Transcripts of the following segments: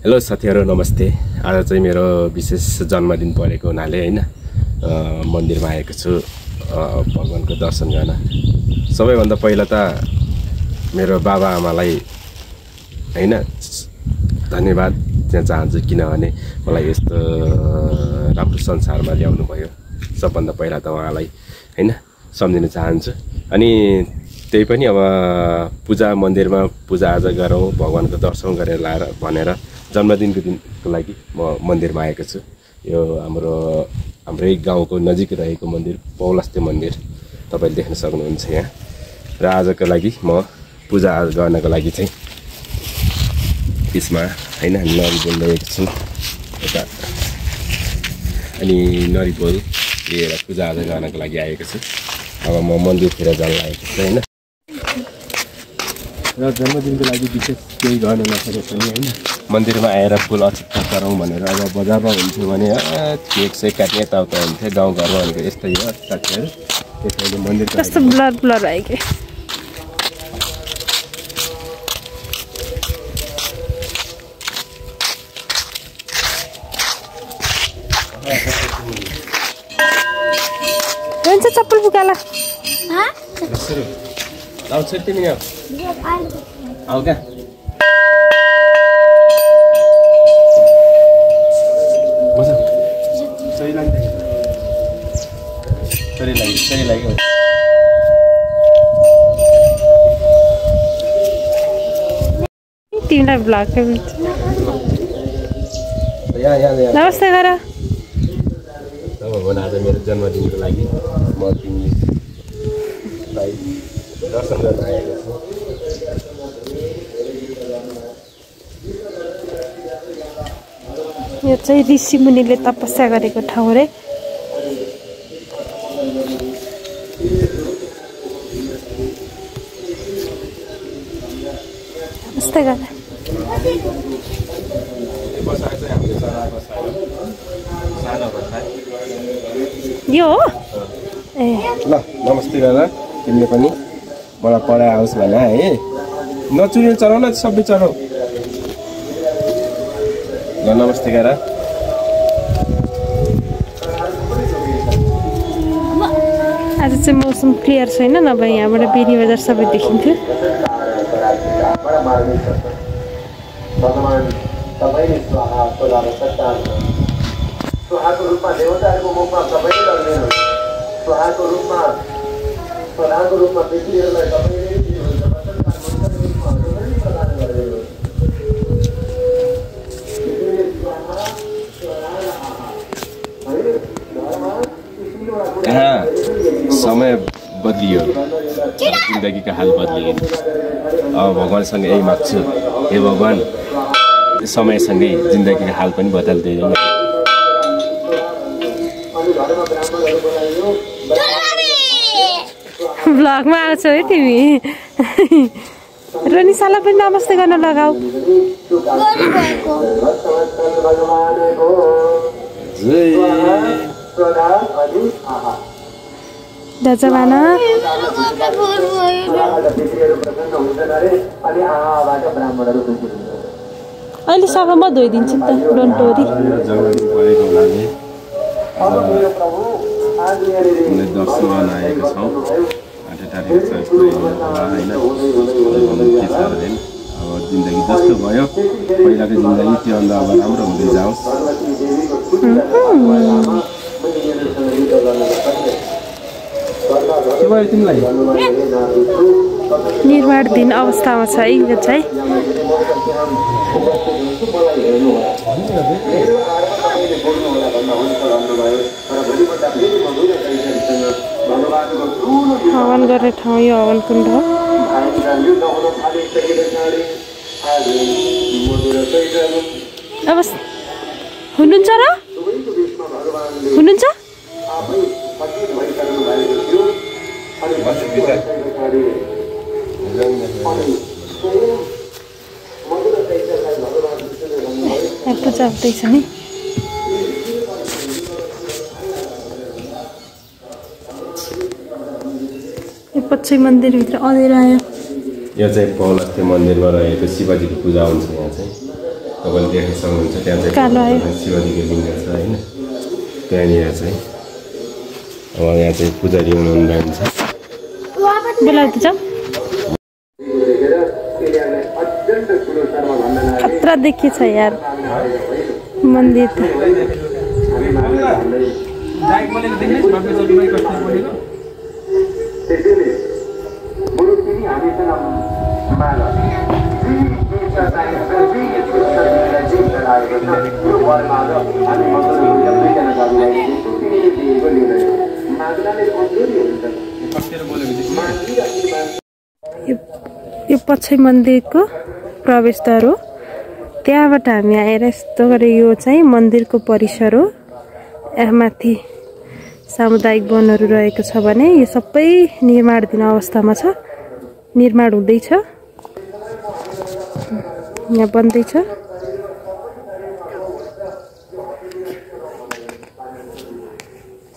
Hello साथीहरु नमस्ते। आज चाहिँ मेरो विशेष जन्मदिन परेको हुनाले हैन मन्दिरमा आएको छु भगवानको दर्शन गर्न। सबैभन्दा पहिला त मेरो बाबा आमालाई हैन धन्यवाद दिन चाहन्छु किनभने मलाई यस्तो राम्रो संसारमा ल्याउनु भयो। सबभन्दा पहिला त उहाँलाई हैन सम्झिन चाहन्छु। अनि त्यही पनि अब पूजा मन्दिरमा पूजा आजा गरौँ भगवानको दर्शन गरेर लाएर भनेर जन्मदिनको दिनको लागि म मन्दिरमा आएको छु। यो हाम्रै गाउँको नजिक रहेको मन्दिर पौलस्ते मन्दिर तपाईले देख्न सक्नुहुन्छ यहाँ। र आजको लागि म पूजा गर्नको लागि चाहिँ त्यसमा हैन नरिवल ल्याएको छु यता। अनि नरिवल लिएर पूजा आजा गर्नको लागि आएको छु। अब म मन्दिरतिर जान लागेको छु हैन। र जन्मदिनको लागि विशेष केही गर्न नसके पनि हैन मन्दिरमा आएर फुल अक्षता गरौँ भनेर अब बजारमा हुन्थ्यो भने केक सेक काट्ने यताउता हुन्थ्यो। गाउँघरमा भनेको यस्तै हो साथीहरू। त्यसैले मन्दिर कस्तो ब्लर आयो के हुन्छ चप्पल बुकाला आउ छेर्ती नि आउ क्या सही लाग्यो तिमीलाई ब्लग नमस्ते गर भगवान आज मेरो जन्मदिनको लागि म तिमीलाई दर्शन गर्न आएको छु। यो चाहिँ ऋषि मुनिले तपस्या गरेको ठाउँ रे। नमस्ते गर यो हो ए ल नमस्ते गर तिमीले पनि मलाई पढाइ आओस् भने है नचुनेर चलाउ न सबै चलाउ। ल नमस्ते गर आज चाहिँ मौसम क्लियर छैन नभए यहाँबाट बेनी बजार सबै देखिन्थ्यो। समय बदलियो जिन्दगीका हाल बदलिए। अब भगवानसँग यही माग्छु हे भगवान समयसँगै जिन्दगीका हाल पनि बदल्दै जाउँ। भ्लगमा आउँछौ है तिमी। रनिसालाई पनि नमस्ते गर्न लगाऊ। दाजुभाना अहिले सफा म धोइदिन्छु नि त डोन्ट वरी। दर्शन गर्न आएको छौँ 8 तारिक छ होइन। अब जिन्दगी जस्तो भयो पहिलाको जिन्दगी त्योभन्दा अब राम्रो हुँदै जाओस्। के भयो तिमीलाई? निर्माणधीन अवस्थामा छ है यो चाहिँ। हवन गर्ने ठाउँ यो हवन कुण्ड हो। अब हुनुहुन्छ र हुनुहुन्छ पूजा हुँदैछ नि। यो पछि मन्दिरभित्र अँधेरो आयो। यो चाहिँ पौलस्ते मन्दिरमा रहेको शिवजीको पूजा हुन्छ यहाँ चाहिँ। तपाईँले देख्न सक्नुहुन्छ त्यहाँ चाहिँ शिवजीको लिङ्ग छ होइन त्यहाँनिर चाहिँ अब यहाँ चाहिँ पुजारी हुनुहुन्छ खतरा देखिन्छ यार मन्दिर त यो पछै मन्दिरको प्रवेशद्वार हो त्यहाँबाट हामी आएर यस्तो गरे यो चाहिँ मन्दिरको परिसर हो यहाँ माथि सामुदायिक वनहरू रहेको छ भने यो सबै निर्माणाधीन अवस्थामा छ निर्माण हुँदैछ यहाँ बन्दैछ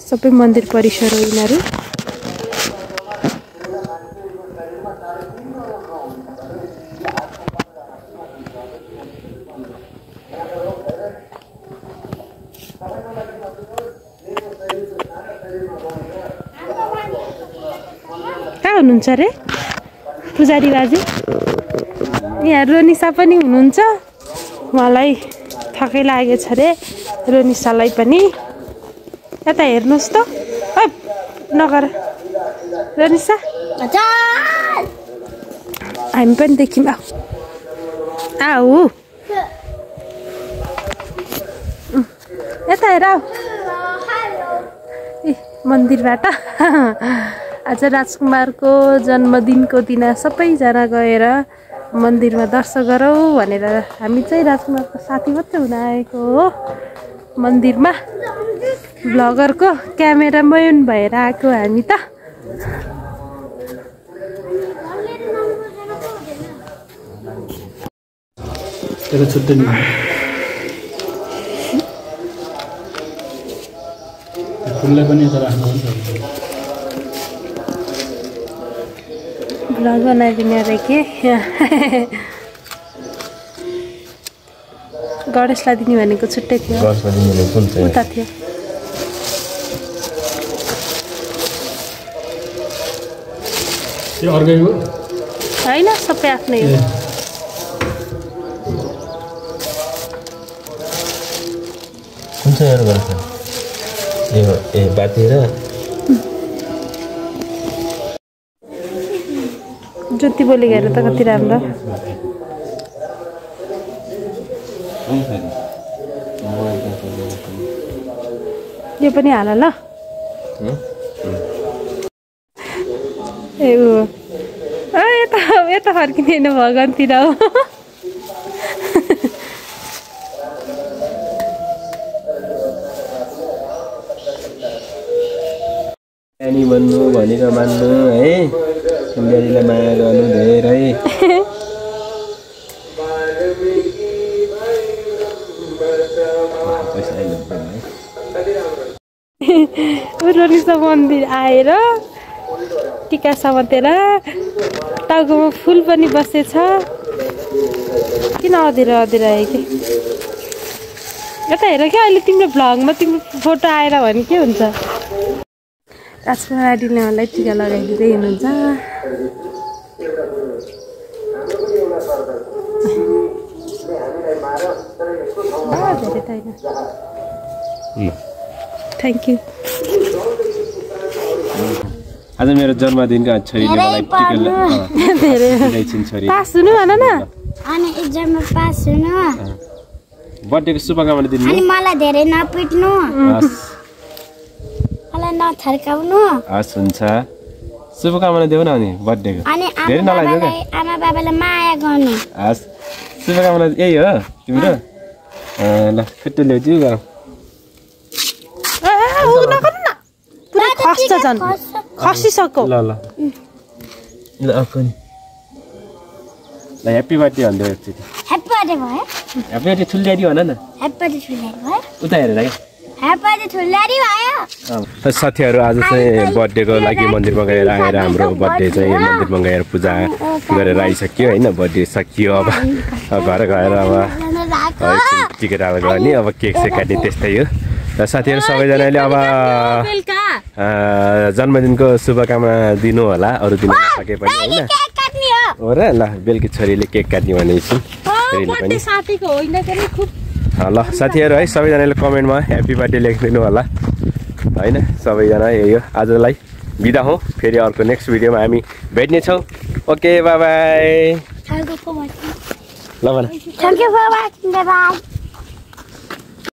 सबै मन्दिर परिसर हो यिनीहरू कहाँ हुनुहुन्छ रे पुजारी बाजे यहाँ रोनिसा पनि हुनुहुन्छ मलाई थकै लागेछ रे रोनिसालाई पनि यता हेर्नुहोस् त नगर रोनिसा हामी पनि देखौँ आऊ यता हेर ए मन्दिरबाट आज राजकुमारको जन्मदिनको दिन सबैजना गएर मन्दिरमा दर्शन गरौँ भनेर हामी चाहिँ राजकुमारको साथी मात्रै हुन आएको हो मन्दिरमा भ्लगरको क्यामेराम्यान भएर आएको हामी त भ्लग बनाइदिने अरे के गणेशलाई दिने भनेको छुट्टै थियो उता थियो होइन सबै आफ्नै हो कुन चाहिँ गर्छ ए बातेर ज्योति बोली गएर त कति राम्रो यो पनि हाल ल ए यता फर्किँदैन भगवानतिर हो नानी बन्नु भनेर मान्नु है सुन्दरीलाई माया गर्नु धेरै रोनिसा मन्दिर आएर टिका समातेर टाउकोमा फुल पनि बसेछ किन अधेर अधेर आयो कि यता हेर क्या अहिले तिम्रो भ्लगमा तिम्रो फोटो आएर भने के हुन्छ राजकुमार आदीले मलाई टिका लगाइदिँदै हुनुहुन्छ थ्याङ्क यू आज मेरो जन्मदिनको छोरीले मलाई टिका लगाइदिन्छ छोरी पास हुनु भन न अनि एक्जाममा पास हुनु बर्थडेको शुभकामना दिनु अनि मलाई धेरै नपिट्नु मलाई नथर्काउनु हस् हुन्छ शुभकामना देऊ न अनि बर्थडेको अनि धेरै नलाग्यो के आमा बाबालाई माया गर्नु हस् शुभकामना यही हो तिम्रो ल खुट्टा ल्याउँछु गरौँ पुरा खस्छ झन् खसिसक्यो ल ल ल अकुन ल ह्याप्पी बर्थडे भन्दै एकचोटि ह्याप्पी बर्थडे भयो ह्याप्पी बर्थडे ठुल्ल्याइदियो भन न ह्याप्पी बर्थडे ठुलो भयो उता हेरेर क्या साथीहरू आज चाहिँ बर्थडेको लागि मन्दिरमा गएर आएर हाम्रो बर्थडे चाहिँ मन्दिरमा गएर पूजा गरेर आइसक्यो होइन बर्थडे सकियो अब घर गएर अब टिकट हालेर गर्ने अब केक सेक काट्ने त्यस्तै हो र साथीहरू सबैजनाले अब जन्मदिनको शुभकामना दिनु होला अरू दिन सके पनि होइन हो र ल बेलुकी छोरीले केक काट्ने भनेपछि ल साथीहरू है सबैजनाले कमेन्टमा ह्याप्पी बर्थडे लेखिदिनु होला होइन सबैजना यही हो आजलाई बिदा हौँ फेरि अर्को नेक्स्ट भिडियोमा हामी भेट्नेछौँ ओके बाई बाई ल भन Thank you for watching. Bye bye.